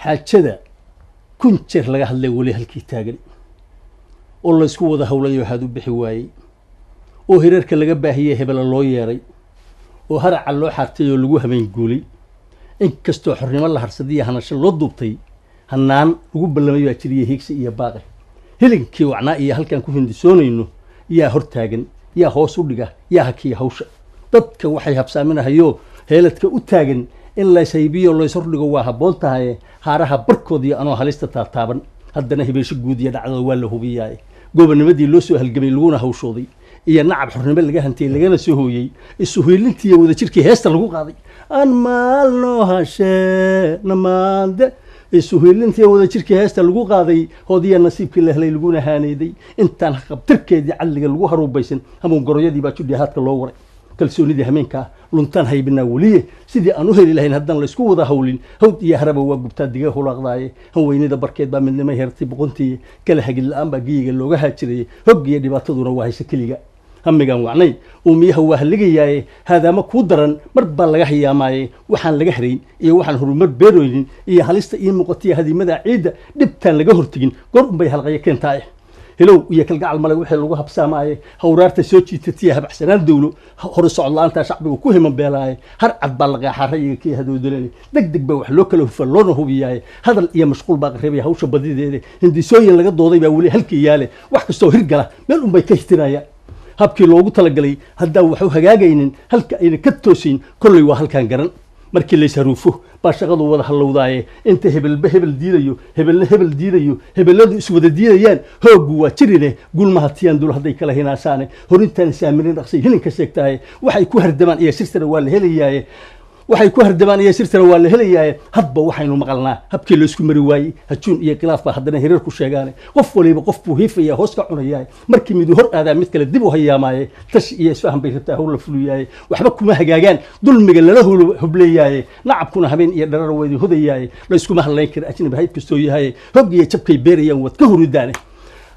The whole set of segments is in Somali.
Xaajada 1000 jeer laga hadlay weli halkii taagan oo laysku wada howlayo waxaad u bixi waayey, oo hirarka laga baahiyey hebela loo yeeray, oo haraca loo xaartay oo lagu habeen guulay. Inkastoo xornimo la harsadiyo hanasho loo duubtay, hanaan lagu ballamay baa jiriya hiigsi iyo baaqe. Hilinkii wacnaa iyo halkaan ku hindisoonayno yaa hor taagan, yaa hoos u dhiga, yaa hakiya hawsha. Dadka waxay habsaaminahayoo heeladka u taagan in layshaybiyo lays hordhigo waa habboon tahaye. Haaraha barkood iyo anoo halista taataaban, haddana hibeysho guud iyo dhacdada waa la hubiyaaye. Goobanimadii loo soo halgamay laguna hawshooday iyo nacab xornimo laga hantiyey lagana soo hooyey, isuhiilintii iyo wadajirkii heesta lagu qaaday aan maalno hashee namaande, isuhiilintii wadajirkii heesta lagu qaaday, hoodiya nasiibkii la helay laguna haaneyday, intaan qabtirkeedii cadliga lagu haruubaysan, hamuun goroyadii baa judhi haadka loo waray. Kalsoonidii hameenkaa luntaan haybinaa weliye, sidii aan u heli lahayn haddaan laysku wada hawlin. Hawd iyo haraba waa gubtaa diga hulaaqdaaye. Hanweynida barkeed baa midnimo hertay boqontii, kala hagid la-aan baa geyiga looga haajirayay, hog iyo dhibaataduna waa hayse keliga. Hamigaan wacnay uumiyaha waa halligayaaye, haadaama kuu daran mar baa laga hayaamaaye. Waxaan laga harayn iyo waxaan horumar beeroynin iyo halista ii muuqatiya hadiimada ciidda dhibtaan laga hortegin goor unbay halqayo keentaaye. Hilow iyo kalgacal male wixii lagu habsaamaaye, hawraarta soo jiitatiya habacsanaan dowlo hore socod la-aantaa shacbigu ku himan beelaaye. Har cad baa la qeexaa rayiga kii hadoodalani, deg deg baa wax loo kala hufa loona hubiyaaye. Hadal iyo mashquul baa qarribaya hawsha badideede, hindisooyin laga dooday baa weli halkii yaale. Wax kastoo hirgala meel unbay ka hitinayaan. Habkii loogu talagalay haddaan wax u hagaagaynin, halka ayna ka toosayn kolley waa halkaan garan. Markii laysharuufo baa shaqadu wada hallowdaaye. Inta hebelba hebel diidayo, hebelna hebel diidayo, hebelladu iswada diidayaan, hooggu waa jirine. Gulmahatiyaan dul hadday kala hinaasaane, horintaan saaminin dhaqsay hilinka sheegtaaye. Waxay ku hardamaan iyo sirtana waa la helayaaye, waxay ku hardamaan iyo sirtana waa la helayaaye. Hadba waxaynu maqalnaa habkii laysku mari waayey, hajuun iyo khilaaf baa haddana hirar ku sheegaane. Qof waliba qof buu hiifaya hoos ka cunayaaye, markii midu hor aadaa mid kale dib u hayaamaaye. Tashi iyo isfahan bay rabtaa hawl la fuliyaaye, waxba kuma hagaagaan dulmiga lala hubleeyaaye. Nacabkuna habeen iyo dharar waa idin hodayaaye, layskuma hadlayn kara ajnabi hayb kastoo yahaye. Hog iyo jabkay beerayaan waad ka huridaane,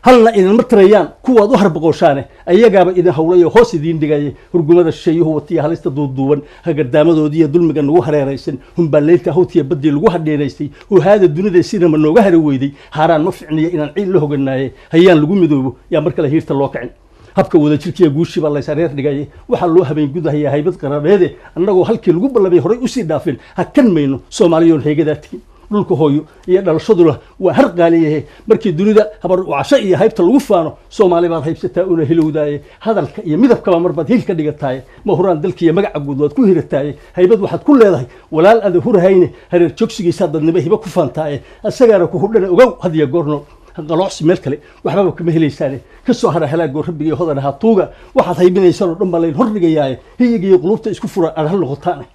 halna idinma tarayaan kuwaad u harboqooshaane. Ayagaaba idin hawlayo hoos idiin dhigaya. Hurgumada shisheeyuhu watiya halista duuduuban, hagardaamadoodiiyo dulmiga nagu hareeraysan, humbaaleynta hawtiya baddii lagu hadheenaystay, huhaada dunida sinama nooga hara weyday. Haaraan ma ficniyo inaan ciil la hoganaaye, hayaan lagu midoobo yaa mar kale hiirta loo kacin. Habka wadajirkiiya guushii baa lays hareer dhigayay, waxaa loo habeen gudahayaa haybad qarabeede. Annagoo halkii lagu ballamay horay usii dhaafin, hakan mayno Soomaaliyoon heegadaa tegin. Dhulka hooyo iyo dhalashaduna waa har qaaliyahe, markii dunida habar wacasho iyo haybta lagu faano, Soomaali baad haybsataa una hilowdaaye. Hadalka iyo midabkaba marbaad hiil ka dhigataaye, ma huraan dalka iyo magaca guud waad ku hirataaye. Haybad waxaad ku leedahay walaal aada hurahayne, hareer joogsigiisaa dadnimo hiba ku faantaaye, asagaana ku hudhana ogow hadiyo goorno. Qaloocsi meel kale waxbaba kama helaysaane, kasoo hara halaagoo rabbiga hodan ahaa tuuga. Waxaad haybinaysaan oo dhan baa layn hor dhigayaaye, hiyiga iyo quluubta isku fura aad hal noqotaane.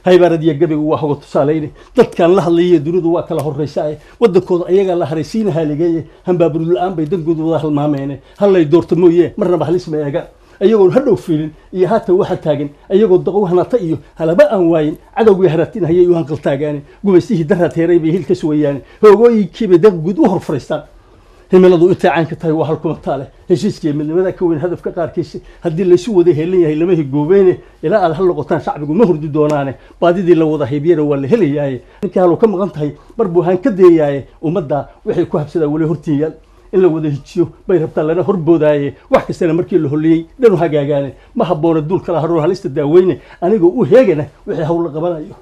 Haybaaradiyo gabaygu waa hoga tusaalayne, dadkaan la hadlayiyo dunidu waa kala horraysaaye. Waddankooda ayagaa la haraysiina haaligeeye, hambaaburud la-aan bay dangoodu wada halmaameene. Hallay doorto mooye marnaba halis ma eegaan, ayagoon hadhow fiilin iyo haatan waxa taagan, ayagoo daqow hanata iyo halaba aan waayin, cadowgii haratin hayay u hanqaltaagaane. Gumaystihii daraad heeray bay hil ka sugayaane, hoogooyinkiibay daq guud u hor fariistaan. Himiladu intay caynka tahay waa halkumataa leh, heshiiskiiyo midnimada ka weyn hadafka qaarkiisa. Haddii laysu wada heelan yahay lama higoobeyne, ilaa aad hal noqotaan shacbigu ma hurdi doonaane. Baadidii la wada haybiyana waa la helayaaye, ninkii haluu ka maqan tahay mar buu haan ka deeyaaye. Ummaddaa waxay ku habsadaa weli hortiinyaal, in la wada hijiyo bay rabtaa lana horboodaaye. Wax kastana markii la holiyey dhanu hagaagaane, ma habboona duul kala haroor halista daaweyne. Anigoo u heegana wixii hawl la qabanayo,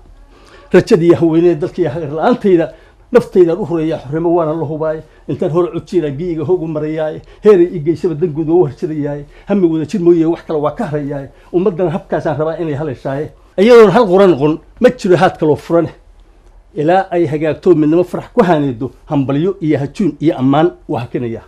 rajadii haweeneed dalkii hagar la-aantayda naftaydan u huraya xorrimo waana la hubaaye. Intaan hore codjiina giiga hoog u marayaaye, heeray i geysaba danguud waa u horsadayaaye. Hami wada jir mooye wax kale waa ka harayaaye, ummaddana habkaasaan rabaa inay haleeshaaye. Iyadoon hal qura noqon ma jiro haad kaloo furane, ilaa ay hagaagto midnimo farax ku haaneedo. Hambalyo iyo hajuun iyo ammaan waa hakinaya.